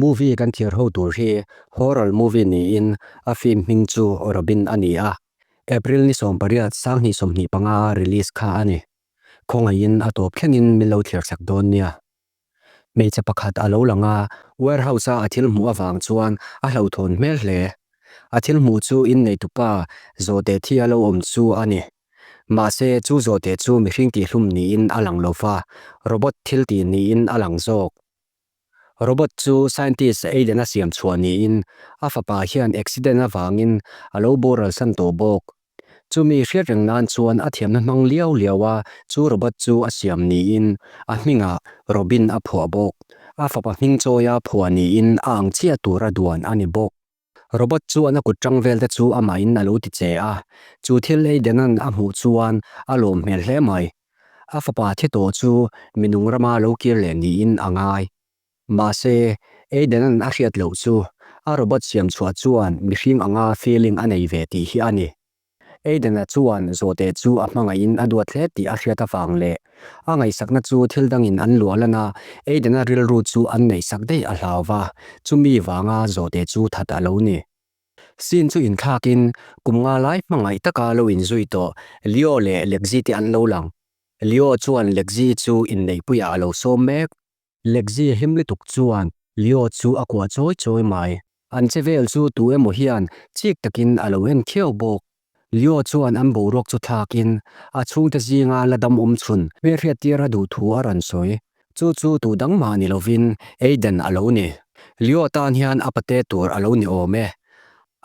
Movie kan thlir ho tur hi horror movie niin a film hming chu Robin a ni a, April ni 18 2025 a release kha a ni. Khawngaihin a tawp thlengin min lo thlir sak dawn nia. Hmeichhe pakhat a lo lang a, warehouse-a a thil hmuh avang chuan a hlauhthawn hmel hle. A thil hmuh chu inneitupa zawhte thi a lo awm chu a ni. Mahse, chu zawhte chu mihring tihhlum niin a lang lo va, robot thil tih niin a lang zawk. Robot chu scientist Aiden a siam chhuah niin a fapa hian accident avangin a lo boral san tawh bawk. Chumi hriat reng nan chuan a thiamna hmang liau liau a chu robot chu a siam niin a hmingah Robin a phuah bawk. A fapa hming chawia phuah niin a ang chiah tura duan a ni bawk. Robot chuan a kut tang vel te chu amahin a lo ti che a, chu thil ei denan a hmuh chuan a lawm hmel hle mai. A fapa thi tawh chu minung rama lo kir leh niin a ngai. Mahse, Aidan-a'n a hriat loh chu a robot siam chhuah chuan mihring anga feeling a nei ve tih hi a ni. Aidan-a chuan zawhte chu a hmangaihin a duat hle tih a hriat avang leh a ngaihsakna chu thil dangin an luah lan a, Aidan-a rilru chu an ngaihsak daih a hlau va, chumi vanga zawhte chu that a lo ni. Scene chu inthlakin kum nga lai hmangaih taka lo inzui tawh Leo leh Lexi te an lo lang. Leo chuan Lexi chu inneihpuiah a lo sawm mek. Lexi hlim lutuk chuan Leo chu a kuah chawi chawi mai. An che vel chu tu emaw hian chik takin a lo en khiau bawk. Leo chuan an boruak chu thlakin a chhungte zinga la dam awm chhun hmelhriat tir a duh thu a rawn sawi. Chu chu tu dang mah ni lovin Aiden a lo ni. Leo tan hian a pate tur a lo ni awm e.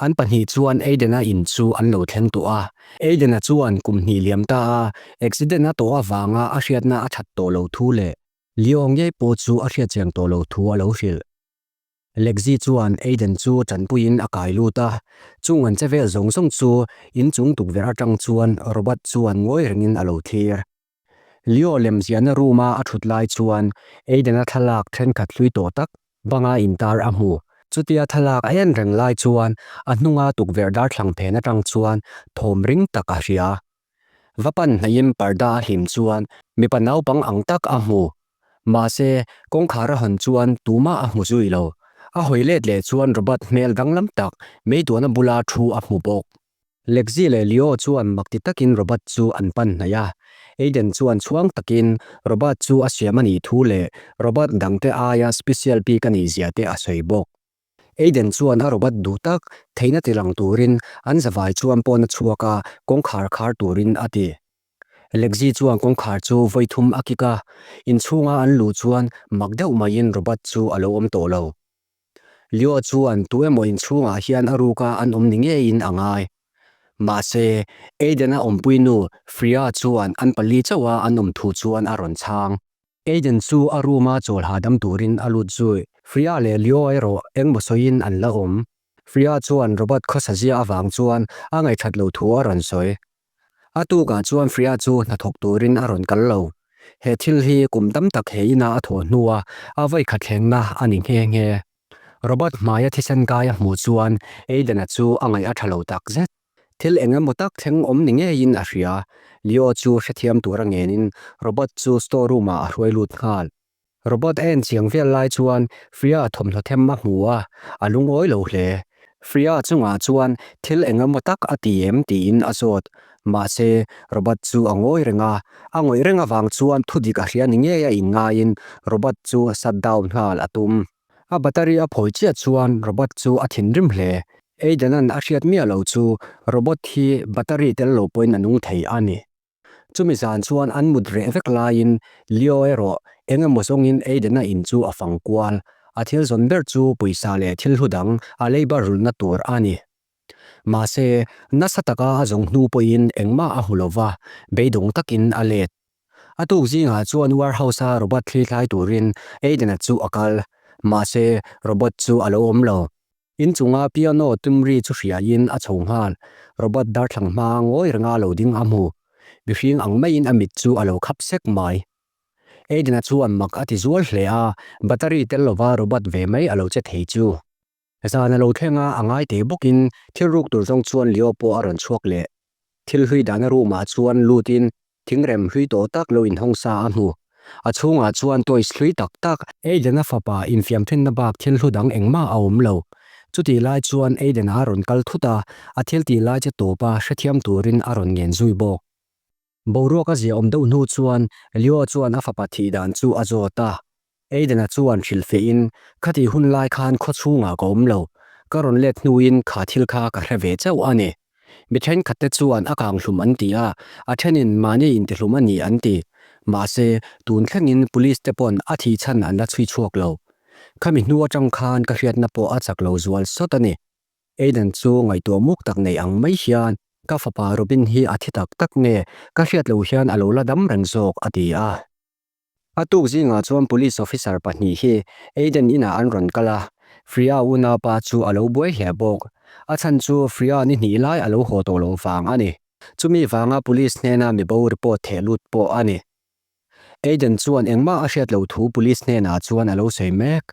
An pahnih chuan Aiden-a in chu an lo thleng tawh a. Aiden-a chuan kum hnih liam ta a accident a tawh avanga a hriatna a that tawh lo thu leh Leo ngei pawh chu a hriat chiang tawh lo thu a lo hrilh. Lexi chuan Aiden chu tanpuiin a kai lut a, chung an che vel zawng zawng chu inchung tukverh atang chuan Robert chuan ngawi rengin a lo thlir. Leo lemziahna room a a thut lai chuan Aiden-a thlalak thenkhat hlui tawh tak banga intar a hmu. Chutia thlalak a en reng lai chuan a hnunga tukverh darthlang phen atang chuan thawm ring tak a hria. Va pan hnaihin parda a hlim chuan mipa naupang ang tak a hmu. Mahse, kawngkhar a hawn chuan tumah a hmu zui lo. A hawi let leh chuan Robert hmel danglam tak Meituana bula thu a hmu bawk. Lexi leh Leo chuan mak ti takin Robert chu an pan hnaih a. Aiden chuan chhuang takin Robert chu a siam a nih thu leh Robert dangte aia special bik a nih zia te a sawi bawk. Aiden chuan a robot duh tak theihna ti lang turin an zavai chuan pawn a chhuak a, kawngkhar khar turin a ti. Lexi chuan kawngkhar chu vawi thum a kik a, inchhunga an luh chuan mak deuh maiin robot chu a lo awm tawh lo. Leo chuan tu emaw inchhungah hian a ruka an awm ni ngeiin a ngai. Mahse, Aiden-a awmpui nu Freya chuan an pali chauha an awm thu chuan a rawn chhang. Aiden chu a room a chawl hahdam turin a lut zui. Freya leh Leo erawh engmaw sawiin an la awm. Freya chuan Robert khawsa zia avang chuan a ngaihṭhat lo thu a rawn sawi. A tukah chuan Freya chu hnathawk turin a rawn kal lo. He thil hi kum tam tak he ina a thawh hnua a vawikhat thlengna a ni nghe nghe. Robert hmaia thisen kai a hmuh chuan Aiden-a chu a ngaih a ṭha lo takzet. Thil eng emaw tak thleng awm ni ngeiin a hria. Leo chu hrethiam tura ngenin Robot chu store room ah a hruai lut nghal. Robot a en chiang vel lai chuan Freya thawmhnaw them a hmu a, a lungawi lo hle. Freya chungah chuan thil eng emaw tak a ti em tiin a zawt. Mahse, Robot chu a ngawi reng a, a ngawih reng avang chuan thudik a hria ni ngei a inngaiin Robot chu shut down nghal a tum. A battery a phawi chiah chuan robot chu a thinrim hle. Aidan-a'n a hriat miah lo chu robot hi battery tel lo pawhin a nung thei a ni. Chumi zan chuan an mut reh vek laiin Leo erawh eng emaw zawngin Aidan-a in chu a fang kual. A thil zawn ber chu pawisa leh thil hlu dang a leiba rulna tur a ni. Mahse, nasa taka a zawng hnu pawhin engmah a hmu lo va, beidawng takin a let. A tuk zingah chuan warehouse-a robot thli thlai turin Aiden-a chu a kal. Mahse, robot chu a lo awm lo. Inchunga piano tum ri chu hriain a chho nghal. Robot darthlang hma ngawi renga lo ding a hmu. Mihring ang maiin a mit chu a lo khap sek mai. Aiden-a chuan mak a ti zual hle a, battery tel lova robot ve mai a lo che thei chu. Zan a lo thleng a, a ngai thei bawkin thil ruk tur zawng chuan Leo pawh a rawn chhuak leh. Thil hlui dahna room ah chuan lutin thingrem hlui tawh tak lo inhawng sa a hmu. A chhungah chuan toys hlui tak tak, Aiden-a fapa infiam thenna bak thil hlu dang engmah a awm lo. Chutih lai chuan Aiden-a a rawn kal thut a, a thil tih lai che tawpa hrethiam turin a rawn ngen zui bawk. Boruak a ziahawm deuh hnu chuan Leo chuan a fapa thih dan chu a zawt a. Aiden-a chuan hrilhfiahin, Khatih hun lai khan khaw chhungah ka awm lo. Ka rawn let hnuin kha thil kha ka hre ve chauh a ni. Mi thenkhatte chuan a kang hlum an ti a, a thenin mahni intihlum a ni an ti. Mahse, tun thlengin police te pawn a thih chhan an la chhui chhuak lo. Khami hnu atang khan ka hriatna pawh a chak lo zual sawt a ni. Aiden chu ngaihtuah muk tak nei ang mai hian ka fapa Robin hi a thi tak tak nge ka hriat lo hian a lo la dam reng zawk a ti a. A tuk zingah chuan police officer pahnih hi Aiden inah an rawn kal a, Freya unaupa chu a lo buai hle bawk. A chhan chu Freya ni hnih lai a lo haw tawh lo vang a ni. Chumi vanga police hnena mibo report theh lut pawh a ni. Aiden chuan engmah a hriat loh thu police hnenah chuan a lo sawi mek.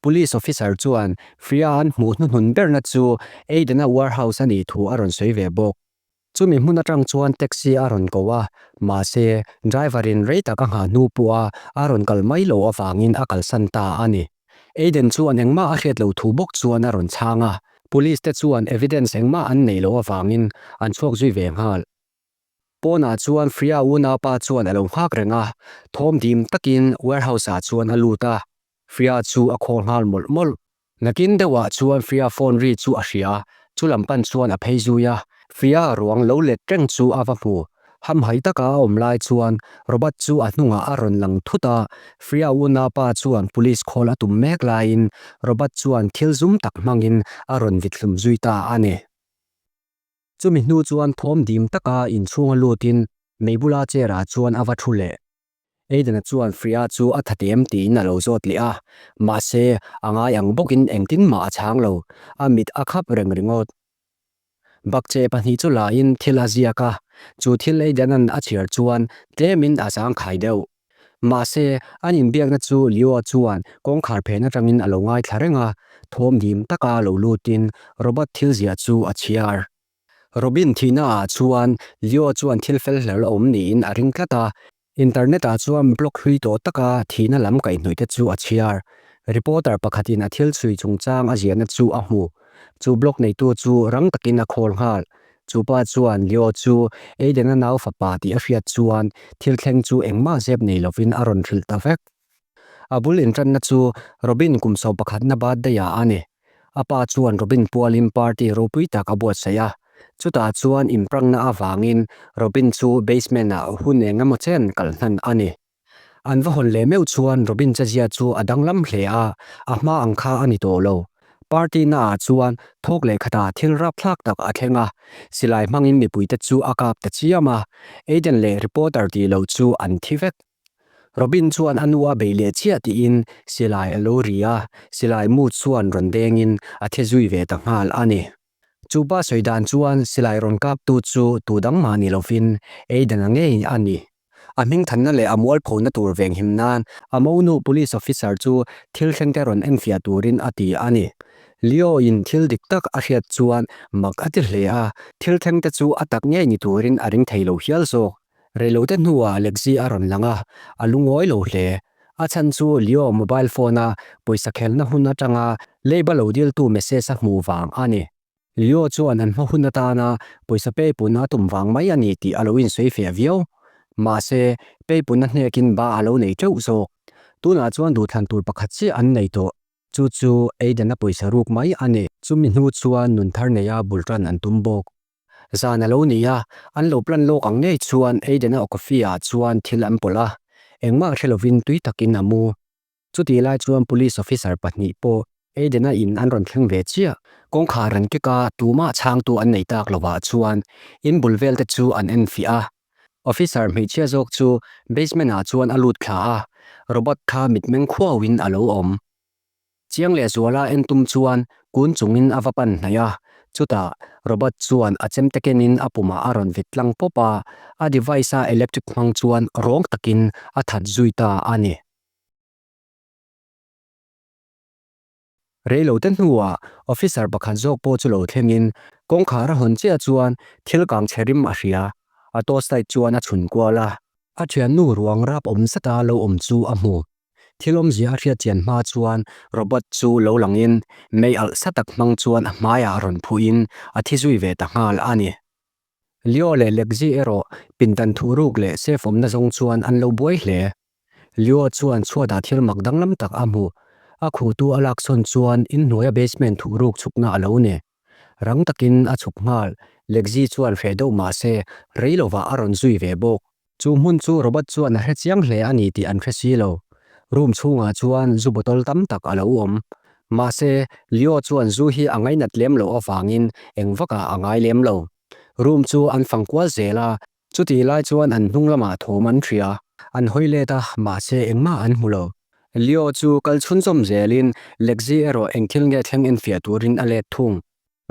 Police officer chuan Freya an hmuh hnuhnun berna chu Aiden-a warehouse a nih thu a rawn sawi ve bawk. Chumi hmun atang chuan taxi a rawn ko a, mahse, driver in rei tak a nghah hnu pawha a rawn kal mai loh avangin a kalsan ta a ni. Aiden chuan engmah a hriat loh thu bawk chuan a rawn chhang a, police te chuan evidence engmah an neih loh avangin an chhuak zui ve nghal. Pawnah chuan Freya unaupa chuan a lo nghak reng a, thawm dim takin warehouse ah chuan a lut a, Freya chu a call nghal mawlh mawlh. Nakin deuhah chuan Freya phone ri chu a hria a, chu lam pan chuan a phei zui a. Freya ruang lo let reng chu a va hmu. Hamhai taka a awm lai chuan Robert chu a hnungah a rawn lang thut a, Freya unaupa chuan police call a tum mek laiin Robert chuan thil zum tak hmangin a rawn vit hlum zui ta a ni. Chumi hnu chuan thawm dim taka inchhunga lutin mei bula chair ah chuan a va thu leh. Aiden-a chuan Freya chu a tha em tiin a lo zawt leh a, mahse a ngai ang bawkin engtin mah a chhang lo, a mit a khap reng ringawt. Bakcheh pahnih chu lain thil a ziak a, chu thil Aiden-a'n a chhiar chuan tlemin a zangkhai deuh. Mahse, an inbiakna chu Leo chuan kawngkhar phen atangin a lo ngaithla reng a, thawm dim taka lo lutin Robert thil ziah chu a chhiar. Robin thihna ah chuan Leo chuan thil fel hlel a awm niin a ring tlat a, internet ah chuan blog hlui tawh taka thihna lam kaihhnawih te chu a chhiar. Reporter pakhatin a thil chhui chungchang a ziahna chu a hmu. Chu blog neitu chu rang takin a call nghal. Chu pa chuan Leo chu Aiden-a nau fapa tih a hriat chuan thil thleng chu engmah zep nei lovin a rawn hrilh ta vek. A bul inṭanna chu Robin kum sawm pakhatna birthday-ah a ni. A pa chuan Robin pualin party ropui tak a buatsaih a, chutah chuan inprangna avangin Robin chu basement-ah hun eng emaw chen kal hnan a ni. An va hawn leh meuh chuan Robin chezia chu a danglam hle a, a hma ang kha a ni tawh lo. Party naah chuan thawk leh khatah thil rapthlak tak a thleng a, silai hmangin mipuite chu a kap ta chiam a, Aiden leh reporter tih loh chu an thi vek. Robin chuan a nu a bei leh chiah tiin silai a lo ri a, silai mu chuan rawn dengin a thi zui ve ta nghal a ni. Chu pa sawi dan chuan silai rawn kaptu chu tu dang mah ni lovin Aiden-a ngei a ni. A hmingthanna leh a mualphona tur venghim nan a monu police officer chu thil thlengte rawn enfiah turin a ti a ni. Leo-in thil dik tak a hriat chuan mak a ti hle a, thil thlengte chu a tak ngei ni turin a ring thei lo hial zawk. Reilote hnuah Lexi a rawn lang a, a lungawi lo hle. A chhan chu Leo mobile phone-a pawisa khelna hun atanga leiba lo diltu message a hmuh vang a ni. Leo chuan an hma hun atana pawisa peipun a tum vang mai a ni tih a lo insawi fiah viau. Mahse, peipun a hnekin ba a lo nei teuh zawk. Tunah chuan duhthlan tur pakhat chiah an nei tawh. Chu chu Aiden-a pawisa ruk mai a ni. Chumi hnu chuan nun thar neia bul tan an tum bawk. Zan a lo ni a, an lo plan lawk ang ngei chuan Aiden-a coffee ah chuan thil an pawlh a, engmah hre lovin tui takin a mu. Chutih lai chuan police officer pahnih pawh Aiden-a in an rawn thleng ve chiah. Kawngkhar an kek a, tumah chhangtu an nei tak lovah chuan in bul vel te chu an enfiah a. Officer hmeichhia zawk chu basement ah chuan a lut thla a, Robert kha mitmeng khuauin a lo awm. Chiang leh zuala en tum chuan kun chungin a va pan hnaih a, chutah Robert chuan a chemte kenin a pumah a rawn vit tlang pawp a, a device a electric hmang chuan rawng takin a that zui ta a ni. Reilote hnuah officer pakhat zawk pawh chu lo thlengin kawngkhar a hawn chiah chuan thil kang chhe rim a hria, a torchlight chuan a chhun kual a. A thiannu ruang rap awm zeta lo awm chu a hmu. Thil awmzia a hriat chian hma chuan Robot chu lo langin mei alh sa tak hmang chuan a hmaiah rawn phuhin a thi zui ve ta nghal a ni. Leo leh Lexi erawh pindan thuhruk leh safe awmna zawng chuan an lo buai hle. Leo chuan chhuatah thil mak danglam tak a hmu. A khuhtu a laksawn chuan inhnuaia basement thuhruk chhukna a lo ni. Rang takin a chhuk nghal. Lexi chuan hreh deuh mah se rei lovah a rawn zui ve bawk. Chu hmun chu Robot chuan a hre chiang hle a ni tih an hre si lo. Room chhungah chuan zu bottle tam tak a lo awm. Mahse, Leo chuan zu hi a ngainat lem loh avangin eng vakah a ngai lem lo. Room chu an fang kual zel a, chutih lai chuan an hnung lamah thawm an hria. An hawi let a, mahse engmah an hmu lo. Leo chu kal chhunzawm zelin Lexi erawh eng thil nge thleng enfiah turin a let thung.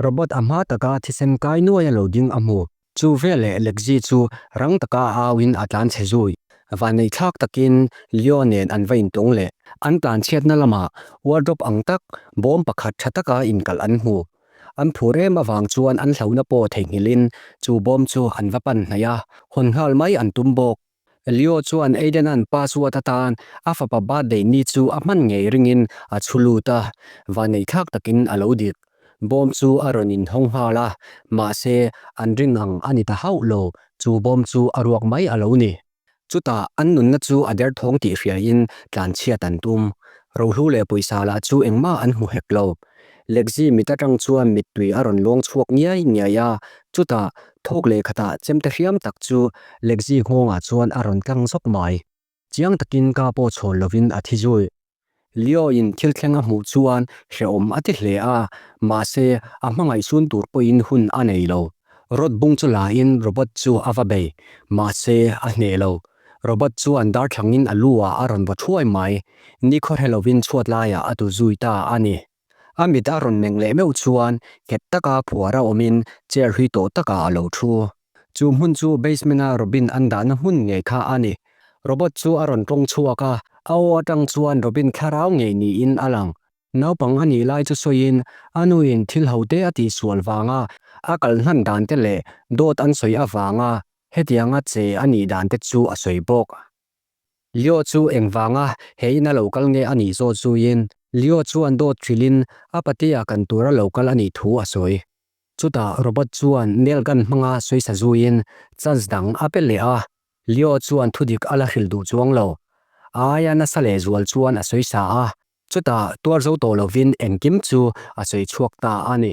Robot a hma taka thisen kai nuai a lo ding a hmu. Chu veleh Lexi chu rang taka a auin a tlan chhe zui. Vanneih thlak takin Leo nen an va intawng leh. An tlan chhiatna lamah wardrobe ang tak bawm pakhat tha taka inkalh an hmu. An phur em avang chuan an hlauhna pawh theihnghilhin chu bawm chu an va pan hnaih a, hawn nghal mai an tum bawk. Leo chuan Aidena'n password atan a fapa birthday ni chu a hman ngei ringin a chhu lut a, vanneih thlak takin a lo dik. Bawm chu a rawn inhawng nghal a, mahse an ring ang a ni ta hauh lo, chu bawm chu a ruak mai a lo ni. Chutah an nunna chu a derthawng tih hriain tlanchhiat an tum. Rohlu leh pawisa lah chu engmah an hmu hek lo. Lexi mit atang chuan mittui a rawn luang chhuak ngiai ngiai a, chutah thawk leh khatah chemte hriam tak chu Lexi nghawngah chuan a rawn tlang zawk mai. Chiang takin ka pawh chhawn lovin a thi zui. Leo in thil thleng a hmuh chuan hrehawm a ti hle a, mahse a hmangaih sun tur pawhin hun a nei lo. Rod bung chu la in Robot chu a va bei, mahse a hneh lo. Robot chuan darthlangin a lu ah a rawn vaw thuai mai, nikhaw hre lovin chhuat laiah a tu zui ta a ni. A mit a rawn meng leh meuh chuan nghet taka phuar a awmin chair hlui tawh takah a lo thu. Chu hmun chu basement a Robin an dahna hmun ngei kha a ni. Robot chu a rawn tawng chhuak a, a aw atang chuan Robin thlarau ngei niin a lang. Naupang a nih lai chu sawiin a nuin thil ho te a tihsual vanga a kal hnan dan te leh dawt an sawi avanga hetianga che a nih dan te chu a sawi bawk. Leo chu engvanga he ina lo kal nge a nih zawt zuiin Leo chuan dawt hrilhin a patea kan tura lo kal a nih thu a sawi. Chutah Robot chuan nail gun hmanga sawi sa zuiin chance dang a pe leh a, Leo chuan thudik a la hrilh duh chuang lo. A aia nasa leh zual chuan a sawi sa a, chutah tuar zo tawh lovin engkim chu a sawi chhuak ta a ni.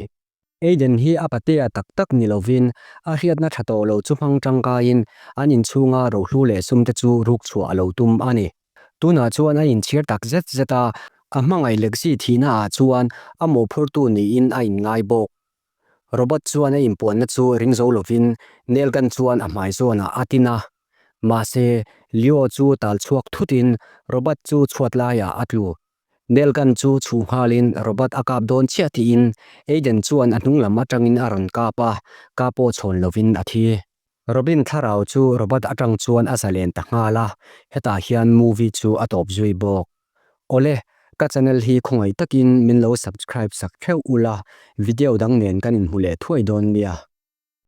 Aiden hi a patea tak tak ni lovin a hriatna tha tawh lo chu hmang tangkaiin an inchhunga rohlu leh sumte chu ruk chhuah a lo tum a ni. Tunah chuan a inchhir tak zet zet a, a hmangaih Lexi thihna ah chuan a mawhphurtu niin a inngai bawk. Robot chuan a inpuanna chu ring zo lovin nail gun chuan a hmai zawnah a tin a. Mahse, Leo chu tal chhuak thutin Robot chu chhuat laiah a tlu. Nail gun chu chhuh nghalin Robert a kap dawn chiah tiin Aiden chuan a hnung lam atangin a rawn kap a, ka pawh chhawn lovin a thi. Robin thlarau chu Robert atang chuan a zalen ta nghal a, hetah hian movie chu a tawp zui bawk. Awle, ka channel hi khawngaih takin min lo subscribe sak theuh ula, video dang nen kan inhmu leh thuai dawn nia.